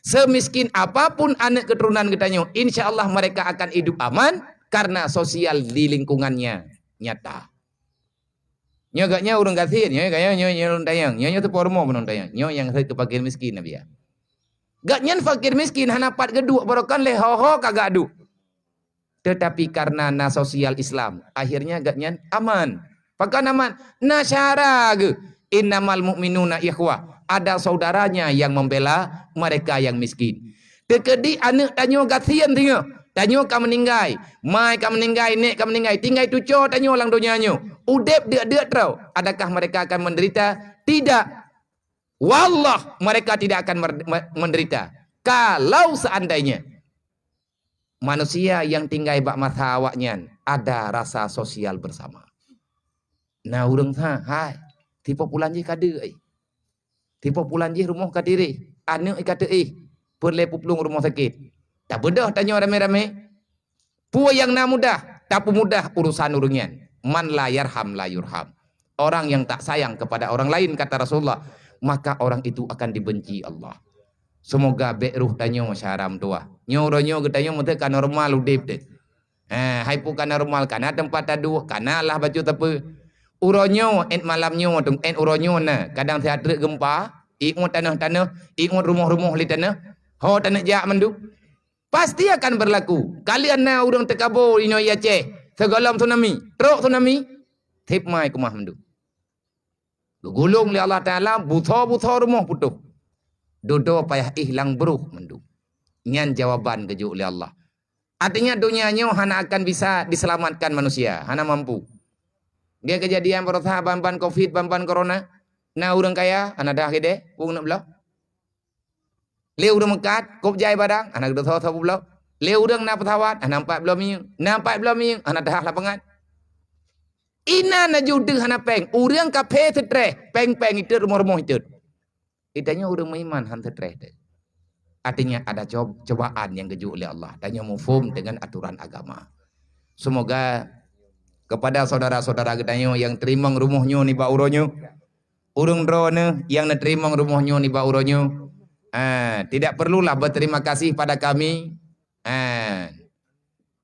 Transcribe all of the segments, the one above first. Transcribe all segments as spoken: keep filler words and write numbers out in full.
Semiskin apapun aneuk keuturonan geutanyoe, insya Allah mereka akan hidup aman karena sosial di lingkungannya nyata. Nyoe geuh nyoe ureuëng gasien, nyoe geuh nyoe, nyoe, nyoe lôn tanyong, nyoe, nyoe teupo rumoh meunong tanyong, nyoe nyang keu fakir miskin Nabi ya. Geuh nyan fakir miskin hana pat geuduek barokan lé ho-ho ka geuduek. Tetapi karena na sosial Islam, akhirnya geuh nyan aman. Pakon aman? Na syara geuh. Innamal mu'minuna ikhwah. Ada saudaranya yang membela mereka yang miskin. Teukeudi aneuk tanyoe gasien teungoh, tanyoe ka meuninggai, mai ka meuninggai, nek ka meuninggai, tinggai tuco tanyoe lam donya nyoe. Udeb deuk-deuk troe, adakah mereka akan menderita? Tidak. Wallah, mereka tidak akan mer-, me-, menderita. Kalau seandainya manusia yang tinggai bak masa awaknyan ada rasa sosial bersama. Na ureuëng sa, hai, tipe pulan jih ka deuk, eh. Tipe pulan jih rumoh ka tireh, aneuk ka teuéh, peureulée puplueng rumoh sakét. Tabeudôh tanyoe ramé-ramé. Peue nyang na mudah, tapeumudah urusan ureuëng nyan. Man la yarham la yurham. Orang yang tak sayang kepada orang lain, kata Rasulullah, maka orang itu akan dibenci Allah. Semoga bék roh tanyoe syara meutuwah. Nyoe uroe nyoe geutanyoe meuteuka normal udeb teuh. Ha, hai peue ka na rumal, ka na teumpat taduek, ka na lah bacut sapeue. Uroe nyoe, ét malam nyoe, ét uroe nyoe na, kadang siat treuk geumpa, ié tanoh-tanoh, ié rumoh-rumoh lé tanoh, ho taneuk jak mandum. Pasti akan berlaku. Ka lheueh na ureuëng teukabo inoe i Aceh, sigohlom tsunami, trok tsunami, seb mai keumah mandum. Geugulong lé Allah Taala, buso-buso rumoh putôh. Dudoe payah éh lam broh mandum. Nyan jawaban geujok lé Allah. Artinya donya nyoe hana akan bisa diselamatkan manusia, hana mampu. Dia kejadian barosa ban-ban covid, ban-ban corona, na ureuëng kaya, hana dah gede, ureuëng nak bloe. Lé ureuëng meukat, kop jai barang, hana geudosa saboh bloe. Lé ureuëng na pesawat, hana empat bloe minyeuk. Na empat bloe minyeuk, hana dah lapangan. Inan laju deuh hana péng. Ureuëng kaphé stress, péng-péng itot, rumoh-rumoh itot. Geutanyoe ureuëng meuiman han stress teuh. Artinya ada cob-, cobaan nyang geujok lé Allah. Tanyoe muphom dengan aturan agama. Semoga kepada saudara-saudara geutanyoe nyang teurimong rumoh nyoe nibak uroe nyoe, ureuëng droeneuh nyang neuteurimong rumoh nyoe nibak uroe nyoe, ah, tidak perlulah berterima kasih pada kami, ah,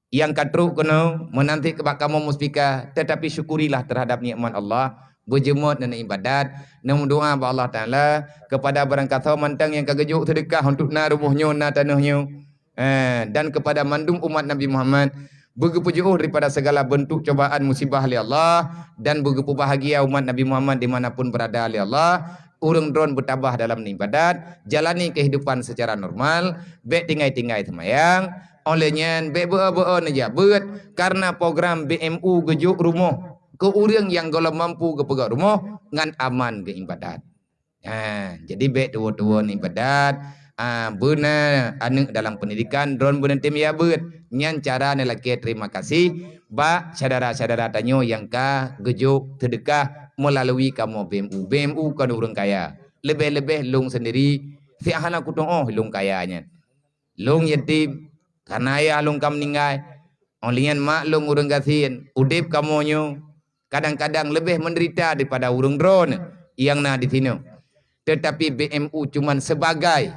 nyang ka trok keunoe meunanti bak kamoe muspika, tetapi syukurilah terhadap nikmat Allah, beujeuet neuneuibadat, neumeudoa bak Allah Taala kepada barangkasoe mantong nyang ka geujok seudeukah untuk na rumoh nyoe, na tanoh nyoe, eh, dan kepada mandum umat Nabi Muhammad, beugeupeujiôh daripada segala bentuk cobaan musibah lé Allah, dan beugeupeubahagia umat Nabi Muhammad di mana pun berada lé Allah. Ureuëng droen beutabah dalam ibadat, jalani kehidupan secara normal, bék tinggai-tinggai seumayang, óh lheueh nyan bék beu-o beu-o neujak beuet, karena program B M U geujok rumoh keu ureuëng nyang gohlom mampu geupeugöt rumoh ngon aman geuibadat. Ha, jadi bék tuwo-tuwo neuibadat, ha, beuna aneuk dalam pendidikan, droen beuna tem ya beuet. Nyan cara neulakée terima kasih bak syedara-syedara tanyoe nyang ka geujok seudeukah meulalu kamoe B M U. B M U kon ureuëng kaya. Leubeh-leubeh lôn sendiri, siat hana kutu'oh lôn kaya nyan. Lôn yatim, karena ayah lôn ka meuninggai. Óh lheueh nyan mak lôn ureuëng gasien, udeb kamoe nyoe kadang-kadang leubeh menderita daripada ureuëng droen nyang na di sinoe. Tetapi B M U cuman sebagai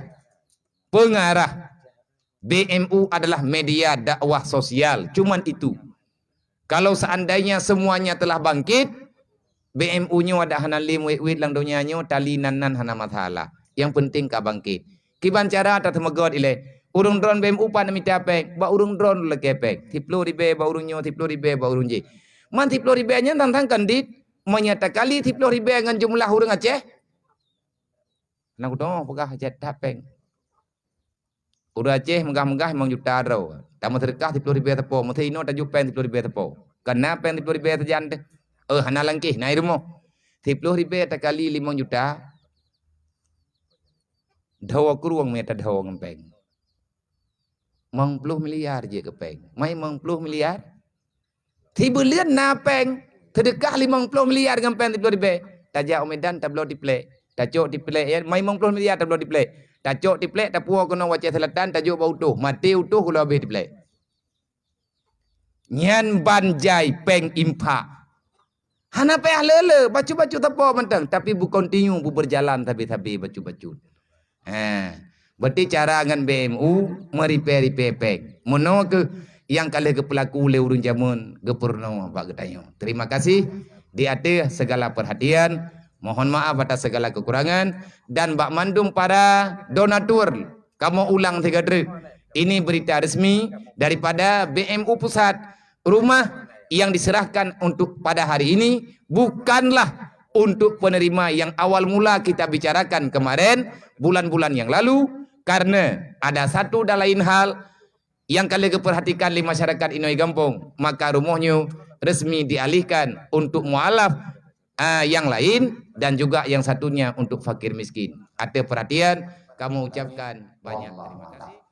pengarah. B M U adalah media dakwah sosial, cuman itu. Kalau seandainya semuanya telah bangkit, B M U nyoe adak hana lé wét-wét lam donya nyoe, tali nan-nan hana masalah. Yang penting ka bangkit. Kiban cara tateumeugot ilée, ureuëng droen B M U pat neumita péng, bak ureuëng droen lakée péng. Siploh ribée bak ureuëng nyoe, siploh ribée bak ureuëng jih. Man siploh ribée nyan tang-tang kandit, meunyo takali siploh ribée ngon jumlah ureuëng Aceh, na kudoh peugah Aceh that péng. Ureuëng Aceh meugah-meugah limong juta droe. Tameuseudeukah siploh ribée sapo, meusi inoe tajok péng siploh ribée sapo. Kana péng siploh ribée sajan teuh. Eh, hana langkéh, na i rumoh. Siploh ribée takali limong juta, dhoe krueng mita dhoe ngon péng. Limong ploh miliar jeuet keu péng. Mai limong ploh miliar. Sibuleuen na péng, seudeukah limong ploh miliar ngon péng siploh ribée. Tajak u Medan tabloe tiplek. Tacok tiplek, ya, mai limong ploh miliar tabloe tiplek. Tacok tiplek, tapuwoe keunoe u Aceh Selatan, tajok bak utoh. Maté utoh, geulo habéh tiplek. Nyan ban jai péng infak. Hana payah le-le, bacut-bacut sapo mantong, tapi beukontinyu, beubeurjalan sabe-sabe bacut-bacut. Ha. Berarti cara ngon B M U meuripèe-ripèe péng. Meunoe keuh nyang ka lheueh geupeulaku lé ureuëng jameun geupeurunoe bak geutanyoe. Terima kasih di ateueh segala perhatian. Mohon maaf atas segala kekurangan dan bak mandum para donatur. Kamoe ulang siga treuk. Ini berita resmi daripada B M U pusat. Rumah yang diserahkan untuk pada hari ini bukanlah untuk penerima yang awal mula kita bicarakan kemarin, bulan-bulan yang lalu, karena ada satu dan lain hal yang ka lheueh geuperhatikan lé masyarakat inong gampông, maka rumoh nyoe resmi dialihkan untuk mualaf, ah, yang lain dan juga yang satunya untuk fakir miskin. Ateueh perhatian, kamoe ucapkan banyak terima kasih.